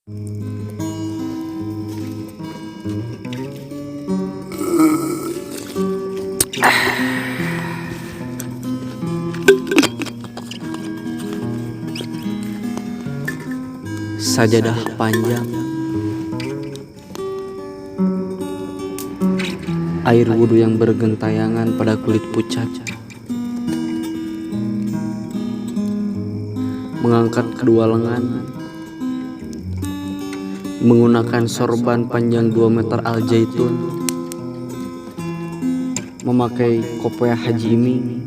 Sajadah panjang, air wudhu yang bergentayangan pada kulit pucat, mengangkat kedua lengan, menggunakan sorban panjang 2 meter Al Zaitun, memakai kopiah Haji Iming,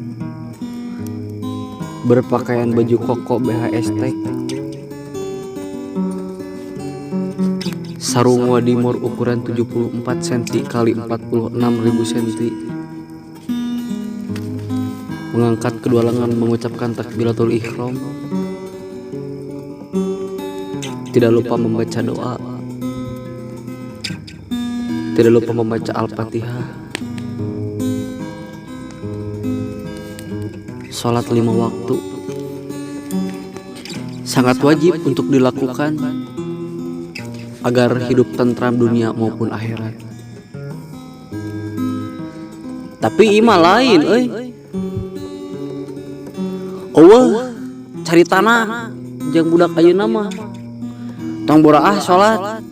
berpakaian baju koko BHST, sarung wadimor ukuran 74 cm kali 46.000 cm, mengangkat kedua lengan mengucapkan takbiratul ihram, tidak lupa membaca doa, tidak lupa membaca Al-Fatihah, sholat 5 waktu sangat wajib untuk dilakukan agar hidup tentram dunia maupun akhirat. Tapi ima lain euy. Eueuh cari tanah jeung budak ayeuna mah. Tong boraah salat.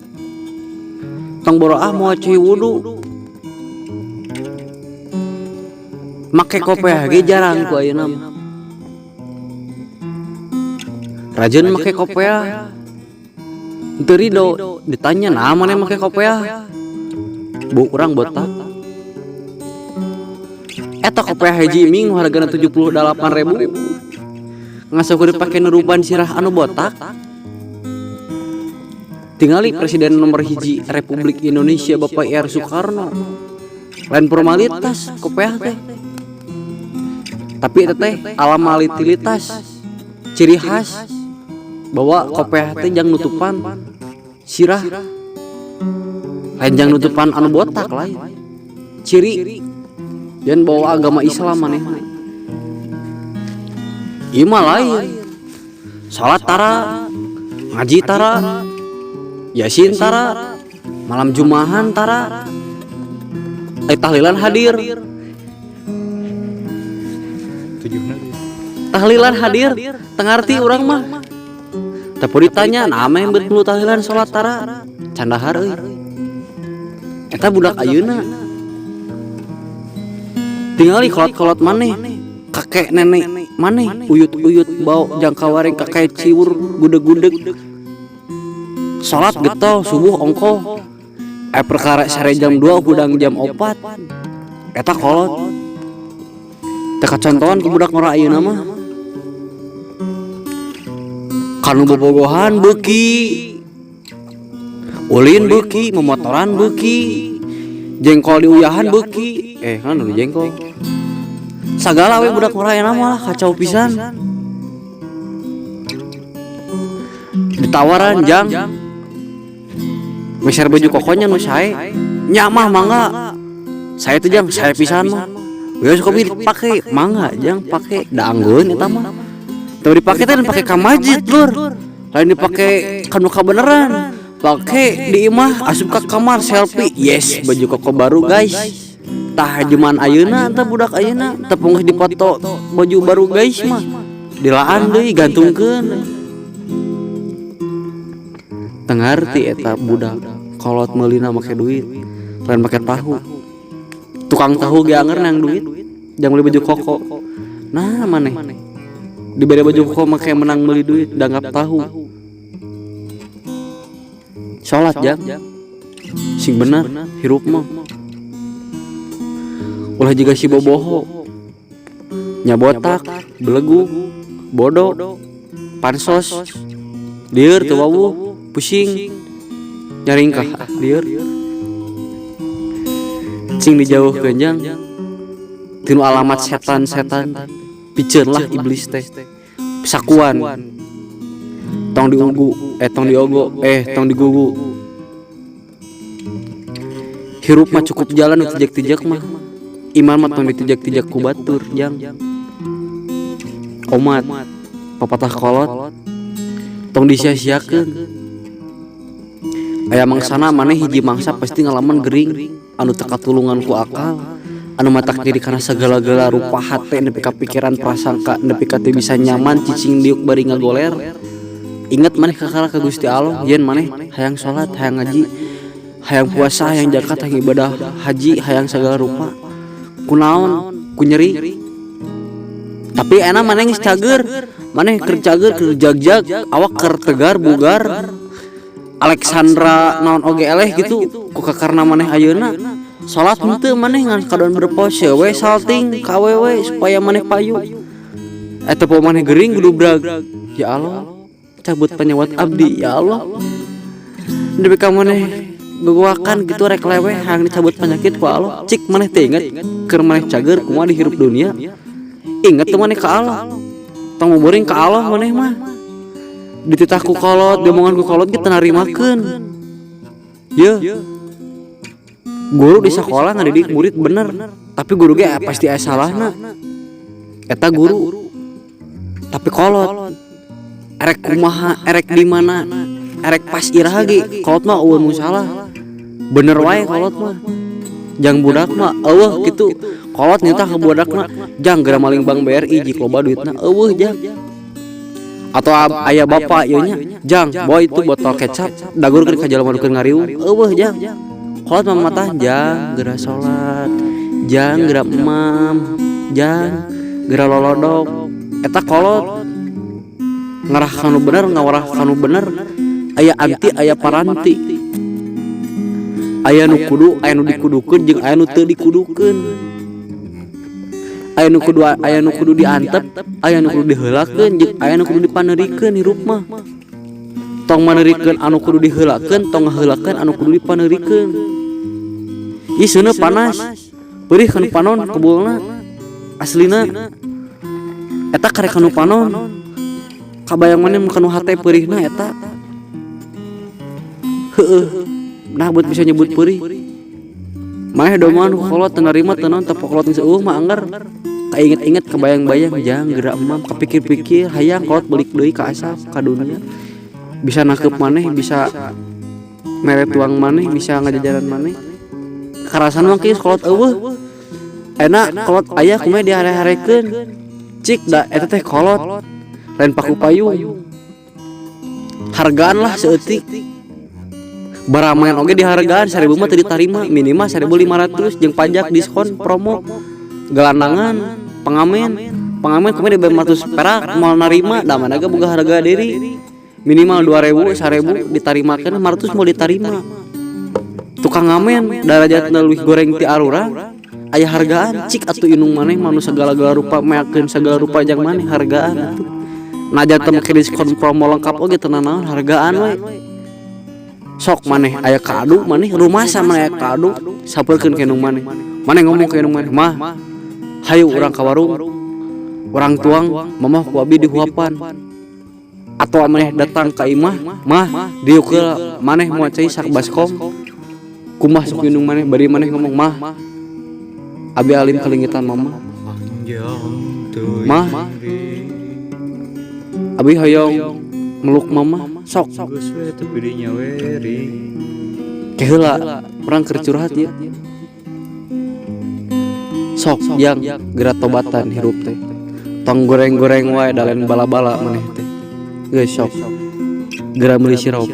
Tong boraah moal cuy wudu. Make kopiah ge jarang ku ayeuna mah. Rajin make kopiah. Teu rido ditanya nah maneh make kopiah. Bu urang botak. Eta kopiah hiji iming hargana 78.000. Ngasok dipake nuruban sirah anu botak. Tingali presiden nomor 1 Republik Indonesia Bapak Ir Soekarno. Lain formalitas kopiah teh. Tapi eta teh alamatilitas ciri khas bahwa kopiah teh jang nutupan sirah, lain jang nutupan anu botak lain. Ciri dan bawa agama Islam manehna. Ieu mah lain. Salat tara, ngaji tara, yasin tara, malam jumahan tara, tahlilan hadir. Tahlilan hadir, tengarti urang mah. Tapi ditanya, nah meh bet mulu tahlilan salat tara, candahar euy. Eta budak ayeuna. Tingali kolot-kolot maneh, kakek nenek maneh, uyut-uyut bau jangka waring kakek ciwur gudeg-gudeg. Salat getol subuh ongkoh. Perkara sare jam 2 hudang jam 4. Eta kolot. Teu kacontohan ku budak ngora ayeuna mah. Kanu bobogohan beuki, ulin beuki, memotoran beuki, jengkol diuyahan beuki, kan nu jengkol. Sagala we budak ngora ayeuna mah kacau pisan. Ditawaran jang meser baju kokonya nu sae, nya mah mangga. Sae teh jang, sae pisan mah. Geus kopi dipake, mangga jang pake, da anggeun eta mah. Teu dipake teh dipake ka masjid lur. Lain dipake kanu kabeneran. Pake di imah asup ka kamar selfie. Yes, baju koko baru guys. Tah jeman ayeuna teh budak ayeuna teu pungkus dipoto baju baru guys mah. Dilaan deui gantungkeun. Teu ngarti eta budak kolot meulina make duit, lain make tahu. Tukang tahu ge anger nang duit, jang meuli baju koko. Nah maneh dibere baju koko make menang meuli duit danggap tahu. Salat jang sing bener hirup mah. Ulah jiga si boboho nya botak, belegu, bodoh, pansos, lieur teu wawuh, pusing, nyaringkah lieur. Cing dijauhkeun jang tinu alamat setan-setan, piceun lah iblis teh. Sakuan tong diugu, tong diogo, tong digugu. Hirup mah cukup jalan nu tijak-tijak mah. Iman mah tong ditijak-tijak ku batur jang. Omat papatah kolot tong disia-siakeun. Aya mangsana maneh hiji mangsa pasti ngalaman gering anu teu katulungan ku akal, anu matak diri kana sagala-gala rupa hate nepi ka pikiran, prasangka, nepi ka teu bisa nyaman, cicing diuk bari ngagoler. Inget maneh kakara ka Gusti Allah yen maneh hayang salat, hayang ngaji, hayang puasa, hayang zakat, hayang ibadah haji, hayang sagala rupa. Kunaon ku nyeri? Tapi enak maneh geus cager, maneh keur cager, keur jagjag, awak keur tegar bugar, Alexandra naon oge eleh gitu ku kakarna maneh. Ayeuna salat henteu maneh, ngan kadon berpose we, salting ka awewe supaya maneh payu. Eta po maneh gering gudubrag, "Ya Allah, cabut penyawat abdi, ya Allah." Nepi ka maneh gogoakan gitu rek leweh, hayang dicabut penyakit ku Allah. Cik maneh teh inget keur maneh cager kumaha di hirup dunia. Inget tuh maneh ka Allah, tong muboring ka Allah. Maneh mah dititah ku kolot, diomongan ku kolot, kita narimakeun. Ye guru di sekolah ngadidik murid bener, tapi guru ge pasti aya salahna. Eta guru, tapi kolot erek kumaha, erek di mana, erek pas iraha ge, kolot mah euweuh nu salah, bener wae kolot mah. Jang budak mah euweuh kitu, kolot nitah ke budakna, "Jang, geura maling Bank BRI, jik loba duitna." Euweuh, jang. Atau aya bapak ieu nya, "Jang, bawa itu botol kecap," dagurkeun ka jalma nu keur ngariung. Euweuh, jang. Kolot mah matah, "Jang, geura salat, jang, geura emam, jang, geura lolodok." Eta kolot ngarah kanu bener, ngawarah kanu bener. Aya anti, aya paranti, aya nu kudu, aya nu dikudukeun jeung aya nu teu dikudukeun, aya nu kudu, aya nu kudu diantep, aya nu kudu diheulakeun jeung aya nu kudu dipaneurikeun. Hirup mah tong maneurikeun anu kudu diheulakeun, tong ngaheulakeun anu kudu dipaneurikeun. Ih, seuneu panas, perih kanu panon kebulna. Aslina eta karek kanu panon, kabayang maneh mun kanu hate perihna eta. Heueuh, nah buat bisa nyebut perih. Maneh doman ku kolot teu narima, teu naon, teu kolot geus euweuh mah angger kainget-inget, kebayang-bayang, "Jang, geura emam." Kapikir-pikir hayang kolot balik deui ka asal ka dunia, bisa nangkep maneh, bisa mere tuang maneh, bisa ngajajaran maneh. Karasaan mah kieu, kolot euweuh enak, kolot aya kumaha dihare-harekeun. Cik da eta teh kolot, lain paku payung. Hargaan lah saeutik. Baramayan oge dihargaan, 1000 mah teu ditarima, minimal 1500 jeung pajak, diskon, promo. Gelandangan, pengamen, pengamen kumaha dibayar 500 perak moal narima. Da mana ge boga harga diri, minimal 2000, 1000 ditarimakeun, 500 moal ditarima. Tukang ngamen darajatna leuwih goreng ti arurang, aya hargaan. Cik atuh indung maneh mah nu sagala-gala rupa, meakeun sagala rupa jang maneh, hargaan atuh. Najan teu make diskon promo lengkap oge teu nanaon, hargaan we. Sok maneh aya kadu, maneh rumasa maneh aya kadu, sampeurkeun ka indung maneh. Maneh ngomong ka indung maneh, "Mah, hayu urang ka warung, urang tuang, Mamah ku abi dihuapan." Atau maneh datang ka imah, "Mah, diuk heula, maneh moal cai sak baskom." Kumaha sok indung maneh bari maneh ngomong, "Mah, abi alim kalingitan Mama. Mah, abi hoyong meluk Mama." Sok ke heula urang keur curhat ya. Sok jang, geura tobatan. Hirup teh tong goreng-goreng wae, da lain bala-bala maneh teh. Geus, sok geura meuli sirup.